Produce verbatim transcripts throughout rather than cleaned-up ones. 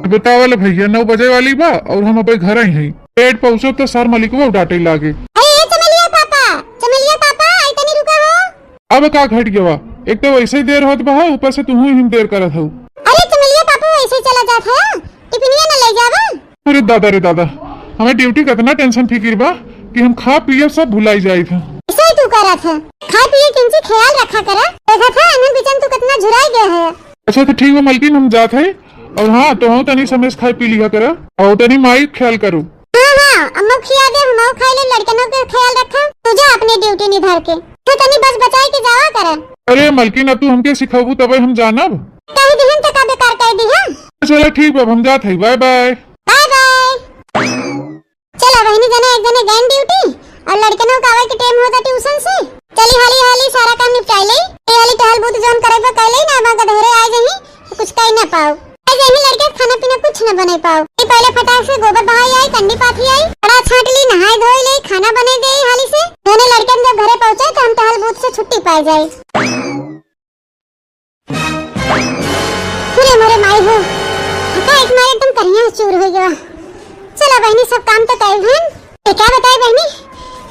बतावा ले भइया, नौ बजे वाली बा अउर हम अबे घर आई हई। लेट पहुँचब त सार मलिकवा डांटे लागे। अरे ए चमेलिया पापा, चमेलिया पापा, आई तनी रुका हो। अब का घट गवा, एक तो वैसे ही देर होत बा, ऊपर से तुहू ही देर करत हऊ। अरे चमेलिया पापा वैसे ही चला जात है, टिफिनिया न ले जावा। अरे दादा रे दादा, हमें ड्यूटी का इतना टेंशन फिकिर बा कि हम खा पिए सब भुलाई जाइत है। ऐसे ही तू करत है, खाए पिए किंची ख्याल रखा करा। देखत है अनन बिचन तू कितना झुराई गया है। अच्छा तो ठीक बा मलकिन, हम जात है। अउर हाँ, तोहू तनी समय से खाए पी लिया करा, अउर तनी माई ख्याल करू। हाँ, हाँ, अम्मा खिया दे, हम खाए ले, लड़कनों के ख्याल रखा। तू जा अपनी ड्यूटी निधार के, तू तनी बस बचाए के जावा करा। अरे मलकिन, अब तू हमके सिखाबू तबे हम जानब। कह दिहन त का बेकार कह दिहन। चला ठीक बा, हम जात है, बाय बाय। Bye bye. चला बहिनी, जने एक जने गइन ड्यूटी अउर लड़कनों का आवे के टाइम होता ट्यूशन से। चली हाली हाली सारा काम निपटाई ले। ए हाली टहल बूत जौन करे बा कर ले, ना बा गधेरे आ जाही तो कुछ कही ना पाओ। आ जाही लड़के खाना पीना कुछ ना बने पाओ। ए पहले फटाक से गोबर बहाई आई, कंडी पाथी आई, कड़ा छाट ली, नहाए धोए ले, खाना बने दे हाली से। दोनों लड़कन जब घरे पहुँचे तो हम टहल बूत से छुट्टी पाए जाए। अरे मोरे माई हो, थका एक मारे एकदम करिया चूर हो गया। चला बहिनी, सब काम तो करे हन। ए, का बताए बहिनी,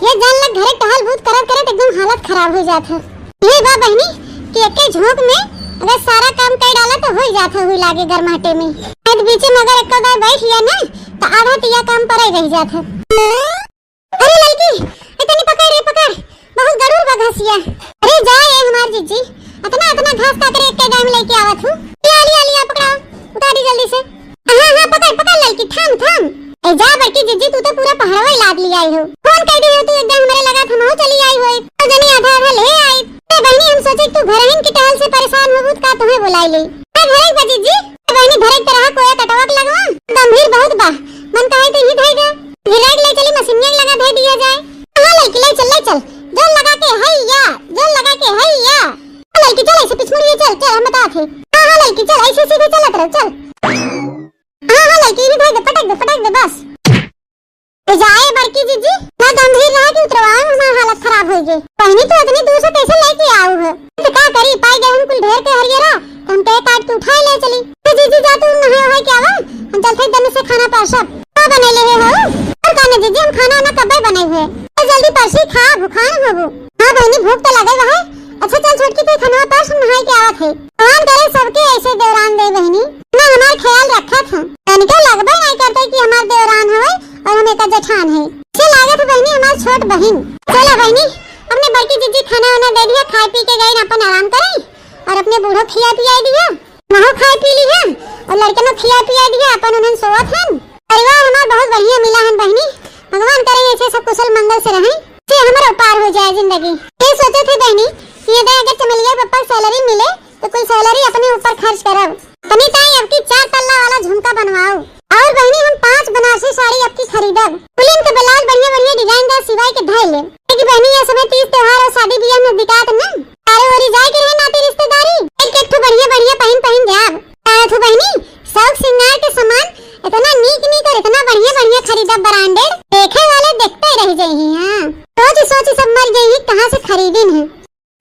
ये जान लग घरे टहल बूत करत करत एकदम हालत खराब हो जात है। ये बा बहिनी कि एक झोंक में अगर सारा काम कर डाला तो हो ही जात है, हुई लागे गर्माहटे में। आज बीच में अगर एक बार बैठ गया ना तो आधा तिया काम पर ही रह जात है। अरे ललकी, ए तनी पकड़ रे, पकड़, बहुत गड़ूर बा घसिया। अरे जा ए हमार जीजी, अतना, अतना घास का करे एक गाय में लेके आवत हूँ। लिया, लिया, लिया, पकड़ा, उतारी जल्दी से। हाँ, हाँ, पकड़, पकड़ ललकी, थाम, थाम। ए जा बड़की जीजी, तू तो पूरा पहाड़वा ही लाद लिया आई हो। फोन कर दी हो तू एक गाय हमारे लगा, हम चली आई हो। तो जनी आधा, आधा ले आई। ए बहिनी, हम सोचे तू घरहिन की टहल से परेशान हो, का तुम्हें बुलाई ले। ए घरे बा जीजी, ए बहिनी, घरे तरह कोया कटवा के लगवा, गंभीर बहुत बा, मन कहे तो ही धई दे। गिराक ले चली, मशीनिया लगा धे दिया जाए। हाँ लड़की, ले चल, ले चल, जोर लगा के हैया, जोर लगा के हैया। हाँ लड़की चल, ऐसे पिछमुड़िए चल, चल हम बता थे। हाँ हाँ लड़की चल, ऐसे सीधे चलत रहो, चल। हाँ हाँ लड़की, इन्हें धर दे, पटक दे, पटक दे बस। ए जाए बड़की जीजी, ना गंभीर रहा कि उतरवावे में हमार हालत खराब हो गई। बहिनी तू इतनी दूर से कैसे लेके आऊ है? तो का करी, पाई गए हम कुल ढेर के हरियरा, तो हम कहे काट के उठाए ले चली। तो जीजी जा तू नहाए वहाए के आवा, हम चलते दन से खाना परसब। का बने ले हो? और का ना जीजी, हम खाना वाना कब्बे बने हुए। तो जल्दी परसी खा, भूखान होबू। हाँ बहिनी, भूख तो लगे बा है। अच्छा चल छोटकी, तू खाना परस, हम नहाए के आवत है। भगवान करे सबके ऐसे देवरान दे बहिनी। ना हमार ख्याल रखत हैं। तनिको लगबे नहीं करते कि हमार देवरान हवे और हम एकर जेठान है। से लागत है बहिनी हमार छोट बहिन। चला बहिनी, अपने बड़की जीजी खाना वाना दे दिया, खाए पी के गई अपन आराम करे और अपने बूढ़ो खिया पिया दिया। महू खाए पी ली है और लड़कनों खिया पिया दिया, अपन उन्हन सोवत हन। परिवार हमार बहुत बढ़िया मिला हन बहिनी, भगवान करे ऐसे सब कुशल मंगल से रहें, से हमरो पार हो जाए जिंदगी। ये सोचे थे बहिनी कि ये दे अगर चमेलिया पप्पा के सैलरी मिले तो कुल सैलरी अपने ऊपर खर्च करब। तनी ताई अब की चार तल्ला वाला झुमका बनवाओ। और बहिनी हम पांच बनारसी साड़ी अब की खरीदब। कुलिन के ब्लाउज बढ़िया बढ़िया डिजाइन दा सिवाय के धै ले। क्योंकि बहिनी ये समय तीज त्योहार और शादी ब्याह में बिकात न। अरे ओरी जाए के रहे नाती रिश्तेदारी। एक एक ठो बढ़िया बढ़िया पहिन पहिन जाब। अरे थू बहिनी, शौक श्रृंगार के सामान इतना नीक नीक और इतना बढ़िया बढ़िया खरीदब ब्रांडेड, देखे वाले देखते रह जाई हैं। हाँ। सोच सोच सब मर गई हैं, कहाँ से खरीदिन है।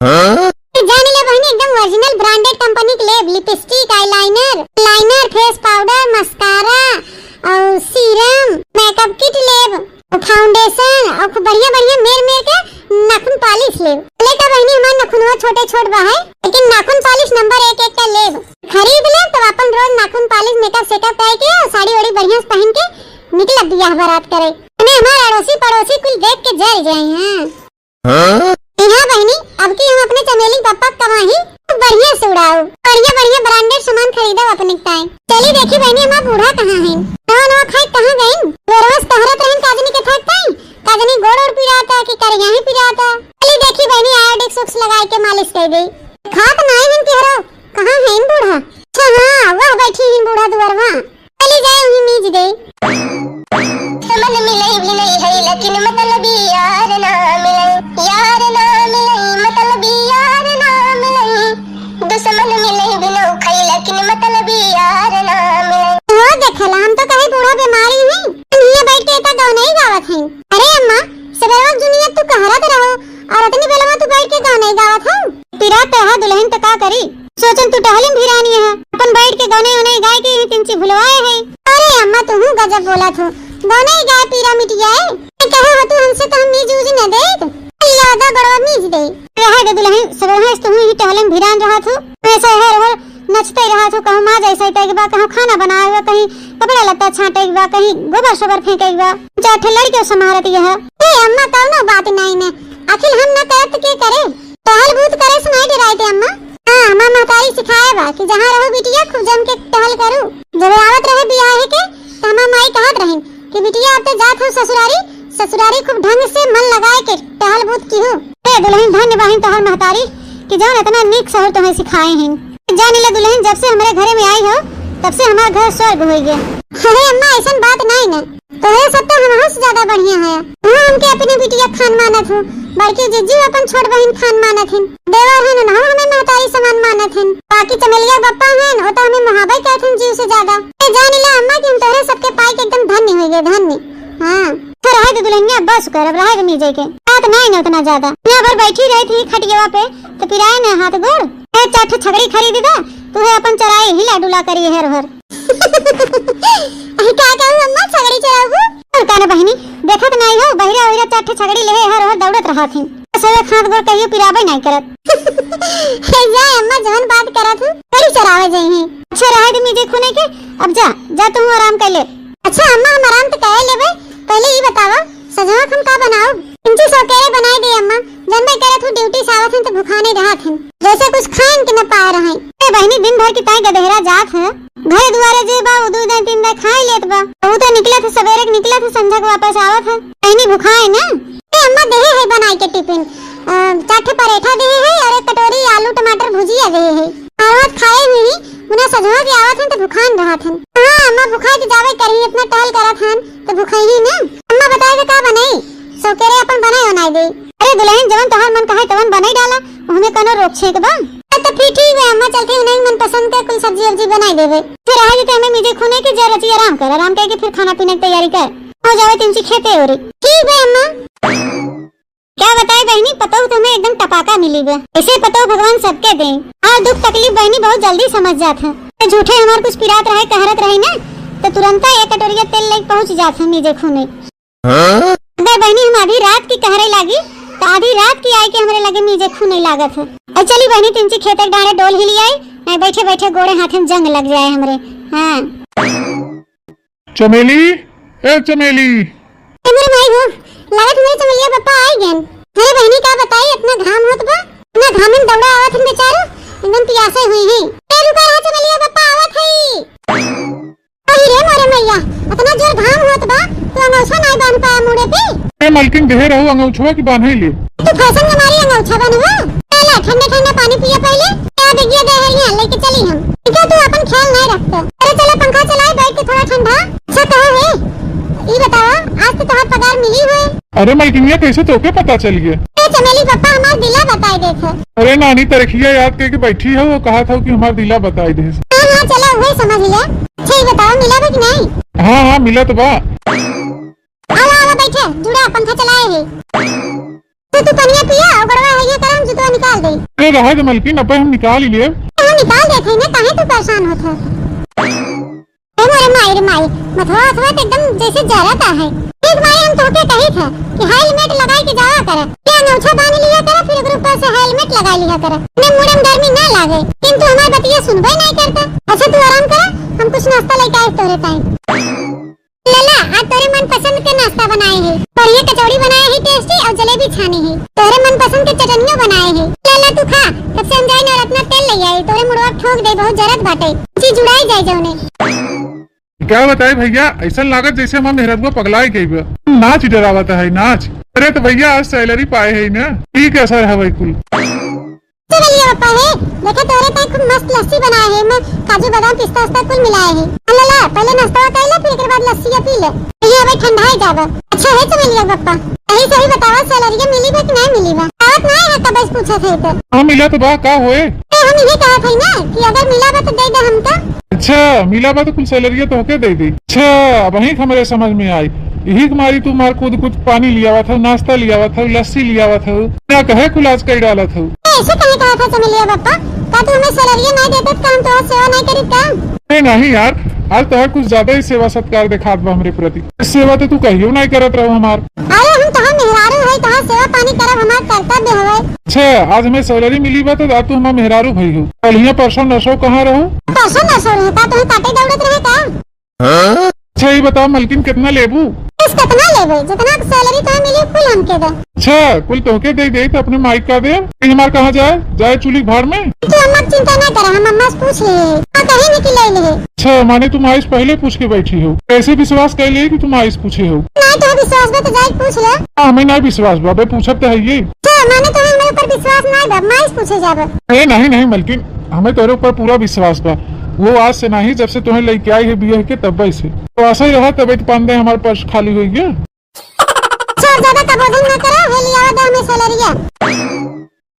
हाँ? जान ले बहिनी, एकदम ओरिजिनल ब्रांडेड कंपनी के लेब, lipstick, eyeliner, liner, face powder, mascara और सीरम, मेकअप किट लेब, फाउंडेशन और खूब बढ़िया बढ़िया मेर मेर के नाखून पालिश लेब। ले का बहिनी, हमार नाखूनवा छोटे छोट बा है, लेकिन नाखून पालिश नंबर एक एक का लेब। खरीद लेब तब अपन रोज नाखून पालिश मेकअप सेकअप करके और साड़ी वाड़ी बढ़िया से पहन के निकलब बियाह बारात करे। अने हमार अड़ोसी पड़ोसी कुल देख के जल जाए हैं। हाँ? ए हाँ बहिनी, अब की हम अपने चमेली पप्पा के कमाही खूब बढ़िया से उड़ाओ, बढ़िया बढ़िया ब्रांडेड सामान खरीदो अपने ताई। चली देखी बहिनी, हमार बूढ़ा कहाँ हैं? नवा नवा खाए कहाँ गइन? बेरवस कहरत रहन काजनी के थाक ताई, काजनी गोड़ ओड़ पिराता कि करिया ही पिराता। चली देखी बहिनी, आयोडिक सुक्स लगाए के मालिश कर दे। खात नाई हन कि हरो, कहाँ हैं बूढ़ा? अच्छा हाँ, वह बैठी हैं बूढ़ा दुआरवा। चली जाए उही मीज दे। दुश्मन मिले भी नहीं है लेकिन मतलबी यार ना मिले, यार ना मिले, मतलबी यार ना मिले। दुश्मन मिले भी नौ खाई लेकिन मतलबी यार ना मिले। हो देखला, हम तो कहे बूढ़ा बीमारी है, हम हियां बैठ के इतना गाँव नहीं गावत हैं। अरे अम्मा, सबेरवा दुनिया तू कहरत रहो और इतनी बेलवा तू बैठ के गाँव नहीं गावत हो। पिरात है दुल्हन तो का करी, सोचन तू टहलिन भिरानी है, अपन बैठ के गाने उन्हें गाय के ही तिनची लवाए है। अरे अम्मा, तुहू गजब बोलत हो, दोनों ही गाय पीरा मिट जाए। कहे हो तू हमसे तो हम मीज उज न देत। या दा गोड़वा मीज दे। रहे दे दुलहिन, सबेरे से तुहू ही टहले में भिरान रहत हो। ऐसे हर हर नचते रहत हो, कहूँ माज ऐसे तय के बा, कहूँ खाना बनाए बा, कहीं कपड़ा लत्ता छांटे के बा, कहीं गोबर सोबर फेंके के बा। चार ठे लड़के संभारत यह। ए अम्मा, कौनो बात नहीं ने, आखिर हम न करत के करे? टहल बूत करे से नहीं डराए थे अम्मा। हाँ, हमार महतारी सिखाए बा कि जहाँ रहू बिटिया, खूब जम के टहल करू। जब आवत रहे बियाहे के, त हमार माई कहत रहिन कि बिटिया, अब तो जात हो ससुरारी, ससुरारी खूब ढंग से मन लगाए के टहल बूत की हो। ए दुलहिन, धन्य बाहिन तोहर महतारी कि जौन इतना नीक सहूर तुम्हें सिखाए हैं। जान ले दुलहिन, जब से हमरे घरे में आई हो, तब से हमार घर स्वर्ग हो गया। अरे अम्मा, ऐसन बात नहीं ने, तोहरे सब तो हमहू से ज्यादा बढ़िया है। तू हमके अपनी बिटिया खान मानत हो, बड़की जिज्जी अपन छोट बहिन खान मानत हिन, देवर हन उनहू हमें महतारी समान मानत हिन, बाकी चमेलिया बप्पा हन, वो तो हमें मुहाबे कहत हिन जीव से ज्यादा। ए जान ले अम्मा कि हम तोहरे सबके पाई के एकदम धन्य हो गए, धन्य। हाँ। तो रहे दे दुलहिनिया, बस कर, अब रहे दे मीजे के। बात नहीं ना उतना ज्यादा। यहाँ पर बैठी रही थी खटियावा पे, तो पिराए ना हाथ गोड़। ए, चार ठो छगड़ी खरीदी दा, तू है अपन चराई हिला डुला करी हेर हर। अरे का कहू अम्मा, छगड़ी चराबू? और का ना बहिनी, देखत नहीं हो, बहिरा वहिरा चार ठो छगड़ी लेहे हर हर दौड़त रहत ही। बस एक हाथ गोड़ कहियो पिराबे नहीं करत। हे जाए अम्मा, जवन बात करत हूँ, बड़ी चरावे जाई हैं। अच्छा रहे दे मीजे खूने के, अब जा, जा तू आराम कर ले। अच्छा अम्मा, हम आराम तो करे लेबे, पहले ई बतावा, सजवा हम का बनाउब? इंची सौकेरे बनाई दे अम्मा, जनबे करे तू ड्यूटी से आवत हन तो भुखाने रहत हन, जैसे कुछ खाएन के न पाए रहन। ए बहिनी, दिन भर की ताई गदहेरा जात है, घरे दुआरे जे बा, उ दू दिन तीन दिन खाए लेत बा, उ तो निकलत है, सबेरे के निकलत है, संझा के वापस आवत है, बहिनी भुखाए ना। ए अम्मा, देहे है बनाई के टिफिन, अ, चार ठे परेठा देहे है और एक कटोरी आलू टमाटर भुजिया देहे है। हर वक्त खाए हुई ही, उन्हें सजवा के आवत हन तो भुखान रहत हन। हाँ, अम्मा भुखाए के जावे करी, इतना टहल करत हन तो भुखाई ही ना। अम्मा बताए तो का बनाई, सौकेरे अपन बनाए बनाए दे। अरे दुलहिन, जवन तोहार मन कहे तवन बनाई डाला, हमें कनो रोक छेक बा। तो फिर ठीक बा अम्मा, चलते उन्हें मनपसंद के कुल सब्जी वब्जी बनाई देवे। फिर रहे दे हमें मीजे खूने के, जा रची आराम कर, आराम करके फिर खाना पीने की तैयारी कर। हो जावे तिनची खेते ओरे। ठीक बा अम्मा। क्या बताए बहिनी, पतोह तो हमें एकदम टपाका मिली बा। ऐसे पतोह भगवान सबके दें। और दुख तकलीफ बहिनी बहुत जल्दी समझ जात है। तो झूठे हमार कुछ पिरात रहे, कहरत रही ना, तो तुरंत एक कटोरिया तेल लेके पहुंच जात है मीजे खूने। अगर बहिनी हम आधी रात की कहरे लागी, तो आधी रात की आए के हमरे लगे मीजे खूने लागत है। और चली बहिनी, तिनची खेते के डांडे डोल ही ले आई, नहीं बैठे बैठे गोड़े हाथे में जंग लग जाए हमरे। हाँ। चमेली, ए चमेली। ए मोरे माई हो, लागत मोरे चमेलिया बप्पा आई गन। अरे बहिनी का बताई, इतना घाम होत बा, इतना घाम में दौड़ा आवत हन बेचारो, एकदम पियासे हुई ही। ए रुका रहा चमेलिया बप्पा आवत है। अरे रे मोरे मैया, इतना जोर घाम होत बा, तू अंगौछा नाई बांध पाया मुड़े पे। ए मलकिन देहे रहू अंगौछवा की बांधे ले। तू फैशन के मारी अंगौछा बनवा। चला ठंडा ठंडा पानी पिया पहले। क्या बेगिया दे है यहाँ लेके चली हम। ठीक है, तू अपन ख्याल नहीं रखते। अरे चलो पंखा चलाए बैठ के थोड़ा ठंडा। अच्छा कहो है, ई बतावा आज तो तोहार पगार मिली हुए। अरे मलकिनिया कैसे तोके पता चल गया? ए चमेली बप्पा हमार दिला बताई देत है। अरे नानी तरखिया याद करके बैठी है, वो कहा था कि हमार दिला बताई दे। हाँ हाँ चलो वही समझ लिया। अच्छा ई बतावा मिला बा कि नहीं? हाँ हाँ मिला तो बा। आवा आवा बैठे जुड़ा पंखा चलाए है। तो तू पनिया पिया और गड़वा है ये करम जुतवा निकाल दे। अरे रहा दे मलकिन, अब हम निकाल ही लिए। हम निकाल देते हैं ना, काहे तू परेशान होत है? ए मोरे माई रे माई, मथवा अथवा तो एकदम जैसे जरत है। एक माई हम तोके कही था कि हेलमेट लगाई के जावा कर, क्या अंगौछा बांध लिया कर, फिर ओकर ऊपर से हेलमेट लगाई लिया कर, ने मुड़े में गर्मी ना लागे, किंतु हमार बतिया सुनबे नहीं करता। अच्छा तू आराम कर, हम कुछ नाश्ता लेके आए तोरे ताई। लाला, आज तोरे मनपसंद के नाश्ता बनाए है। बढ़िया कचौड़ी बनाए है tasty और जलेबी छानी है। तोरे मनपसंद के चटनियो बनाए है। लाला तू खा, तब से हम जाए ना रत्ना तेल ले आई। तोरे मुड़वा ठोक दे, बहुत जरत बाटे। जी जुड़ाई जाए जौने। क्या बताए भैया, ऐसा लागत जैसे हमार मेहरबुआ पगलाए गई बा। नाच डरावत है, नाच। अरे तो भैया आज salary पाए है ना, ठीक है sir, हवे कुल। चमेलिया बप्पा है, देखे तोरे ताई खूब मस्त लस्सी बनाए है, में काजू बादाम पिस्ता उस्ता कुल मिलाए है। आ ले ला, पहले नाश्ता कर ले, फिर एकर बाद लस्सी पी ले। ये अबे ठंडा ही जाबा। अच्छा है चमेलिया बप्पा, सही सही बतावा, salary मिली बा कि नहीं मिली बा? आवत नहीं है, तब बस पूछत है तो। हाँ मिला तो बा, का होए? ए, हम ये कहत है ना कि अगर मिला बा तो दे दे हमका। अच्छा मिला बा तो कुल salary तोहके दे दे। अच्छा, अब वही हमरे समझ में आई। यही तुम्हारी तू मार कूद कुछ पानी लियावत हो, नाश्ता लियावत हो, लस्सी लियावत हो, ना कहे कुल आज कर डालत हो। ऐसे कहे कहा था चमेलिया बप्पा, का तू हमें salary नहीं देते तो हम तोहार सेवा नहीं करी का? अरे नहीं यार, आज तोहार कुछ ज्यादा ही सेवा सत्कार देखात बा हमरे प्रति। सेवा तो तू कहियो नाहीं करत रहो हमार। अरे हम तोहार मेहरारू है, तोहार सेवा पानी करब हमार कर्तव्य हवे। अच्छा, आज हमें सैलरी मिली बा तो आज तू हमार मेहरारू भई हो। कलिया परसों नरसों कहाँ रहो? परसों नरसों रहे का, तोहे काटे दौड़त रहे का? अच्छा, ई बताओ मलकिन, कितना लेबू? बस कितना लेबे? जितना सैलरी तोहे मिली, कुल हमके दे। अच्छा, कुल तोहके दे दे, तो अपने माई का दे? ई हमार कहाँ जाए? जाए चूल्ही भाड़ में? तू अम्मा के चिंता ना करा, हम अम्मा से पूछ लिए। हाँ, कहे नहीं कि ले लिए। अच्छा, माने तू माई से पहले पूछ के बैठी हो? कैसे विश्वास कर लिए कि तू माई से पूछे हो? नहीं, तो विश्वास बा तो जाए पूछ ले। हाँ, हमें नहीं विश्वास बा, बे पूछब तो है ये। अच्छा, माने तो हमारे ऊपर विश्वास नहीं बा, माई से पूछे जाबे। ए, नहीं, नहीं मलकिन, हमें तोरे ऊपर पूरा विश्वास बा। वो आज से नहीं, जब से तुम्हें लेके आई है बियाह के, तब से। तो ऐसा ही रहा, तबे तो पांडे हमारे पर्स खाली हुई है। अच्छा, ज्यादा कबोधन ना करा, हे लियावा दे हमें सैलरिया।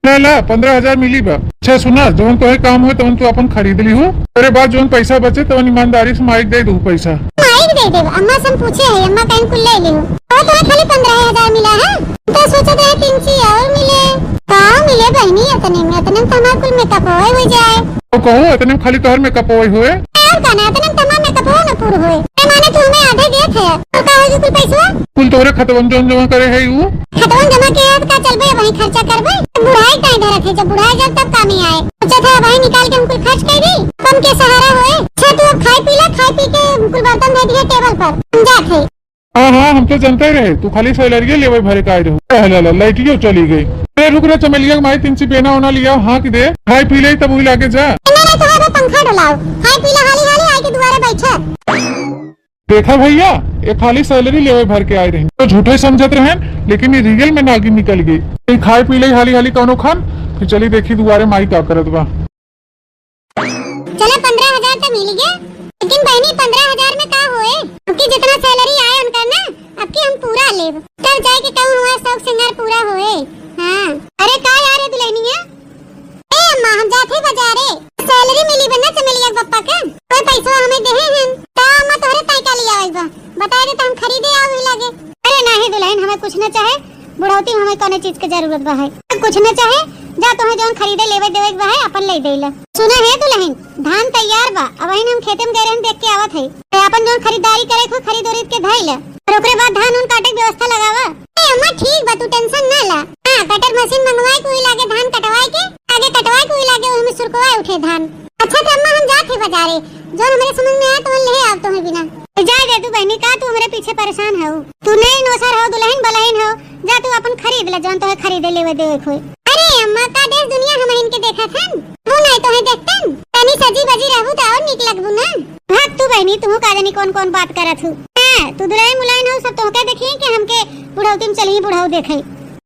ले ला, पन्द्रह हजार मिली बा। अच्छा सुना, जौन तोहे काम होए तौन तू अपन खरीद ली हो। तेरे बाद जौन पैसा बचे तौन ईमानदारी से माइक दे दू पैसा। माइक दे देब, अम्मा से हम पूछे है, अम्मा कहीं कुल ले ली हो। और तोहे खाली पन्द्रह हजार मिला है, तो सोचा था तीन सौ और मिले। का मिले बहनी, इतने में, इतने में तो हमार कुल मेकअप होए हो जाए। तो कहो, इतने में खाली तोहर मेकअप होए होए? और का ना, इतने में तो हमार मेकअप हो ना पूर होए। ए माने तू हमें आधे देत है, तो का होगी कुल पैसवा? कुल तोहरे खतवन जौन जमा करे है ऊ। खतवन जमा के है, तो का चलबे वहीं खर्चा करबे? बुढ़ाई काहे धरत है, जब बुढ़ाई जब तब कामे आए। सोचा था वहीं निकाल के हम कुल खर्च कर दी, कम के सहारा होए। अच्छा तू अब खाए पी ला, खाए पी के कुल बर्तन धर दिए टेबल पर, हम जात है। हाँ, हाँ, हम तो जनते रहे, तू खाली सैलरिये लेवे भरे का आए रहो। ए, ला, ला, लाइटियो चली गई। अरे रुक रे चमेलिया के माई, तिनसी बेना ओना लिया, हाँक दे, खाई पी ले, तब वही लागे जा। ए, ना, ना, तोहरा पंखा डोलाओ, खाई पी ले, हाली, हाली आके दुआरे बैठा। देखा भैया, ये खाली सैलरी लेवे भर के आए रही, तो झूठे समझत रहे, लेकिन ये रियल में नागिन निकल गई। ये खाई पी ले, हाली, हाली कौनो खान, फिर चली देखी दुआरे माई का करत बा। चला, पन्द्रह हजार तो मिल गया, लेकिन बहनी, पन्द्रह हजार में का होए? अबकी जितना सैलरी आए उनका ना, अबकी हम पूरा लेब, तब जाए के कहूँ हमारा शौक सिंगार पूरा होए। हाँ, अरे का यार, ये दुल्हनिया, ए अम्मा, हम जात ही बाजारे, सैलरी मिली बा ना चमेलिया के पप्पा के, कोई पैसा हमें देहे हैं, तो अम्मा तोहरे ताई का लिया आइल बा, बताए दे तो हम खरीदे आवे लागे। अरे नाही दुल्हन, हमें कुछ न चाहे, बुढ़ौती में हमें कौने चीज के जरूरत बा है? कुछ न चाहे, जा तोहे जौन खरीदे लेवे देवे के बा है, अपन ले दे ले। सुना है दुल्हन, धान तैयार बा, अबहिन हम खेते में गए रहन, देख के आवत है। ते अपन जौन खरीदारी करे को खरीद उरीद के धइल, और ओकरे बाद धान उन काटे के व्यवस्था लगावा। ए अम्मा ठीक बा, तू टेंशन ना ला। हाँ, कटर मशीन मंगवाए के, वही लागे धान कटवाए के, आगे कटवाए के, वही लागे वही में सुरकवाए उठे धान। अच्छा तो अम्मा हम जात है बाजारे, जौन हमरे समझ में आए तो ले आओ तुम्हें बिना। ए, जाए दे तू बहनी, का तू हमरे पीछे परेशान हो? तू नई नौसर हो, दुल्हन बलहन हो, जा तू अपन खरीद ले जौन तोहे खरीदे लेवे देवे के होई। अरे अम्मा, का देश दुनिया हम इनके देखत हन? वो नहीं तोहे देखतन, तनी सजी बजी रहबू तो और नीक लगबू ना। भाग तू बहनी, तू का जानी कौन कौन बात करत हूँ। हाँ, तू दुल्हन मुलायन हो, सब तोहके देखी कि हमके बुढ़ौती में चली बुढ़ऊ देखे।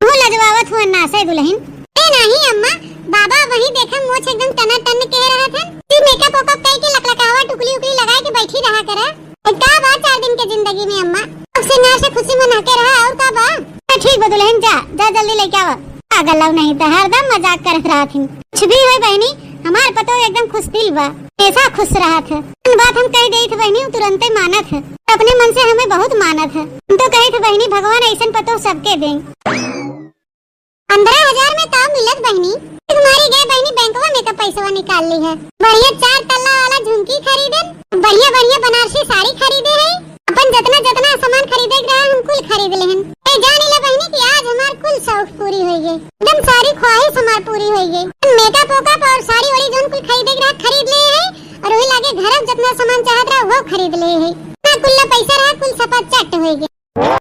तू लजवावत हुआ नासे दुल्हन। ए नाही अम्मा, बाबा वही देखा मोछ एकदम टना टन के रहत हन। तू मेकअप वेकअप कई के लकलकावा टुकली उकली लगाए के बैठी रहा करा। ए, का बा चार दिन के जिंदगी में अम्मा? अब सिंगार से खुशी मना के रहा, और का बा? तो ठीक बा दुल्हन, जा, जा जल्दी लेके आवा। पागल लोग नहीं तो हरदम मजाक करत रहत हिन। कुछ भी होए बहनी, हमार पतोह एकदम खुश दिल बा, हमेशा खुश रहत है। कौन बात हम कह देत बहनी, उ तुरंते मानत है। अपने मन से हमें बहुत मानत है। हम तो कहे थे बहनी, भगवान ऐसन पतोह सबके दें। पन्द्रह हजार में का मिलत बहनी? तुम्हारी गए बहनी बैंकवा में का पैसवा निकाल ली है। बढ़िया चार तल्ला वाला झुमकी खरीदन, बढ़िया बढ़िया बनारसी साड़ी खरीदे है, अपन जितना जितना सामान खरीदे के रहा हम कुल खरीद लेहन। ए जान ले बहनी कि आज हमार कुल शौक पूरी होई गई, एकदम सारी ख्वाहिश हमार पूरी होई गई। मेकअप वेकअप और साड़ी वाड़ी जौन कुल खरीदे के रहा खरीद ले है, और वही लागे घर जितना सामान चाहत रहा वो खरीद ले है। ना कुल्ला पैसा रहा, कुल सपा चट होई गई।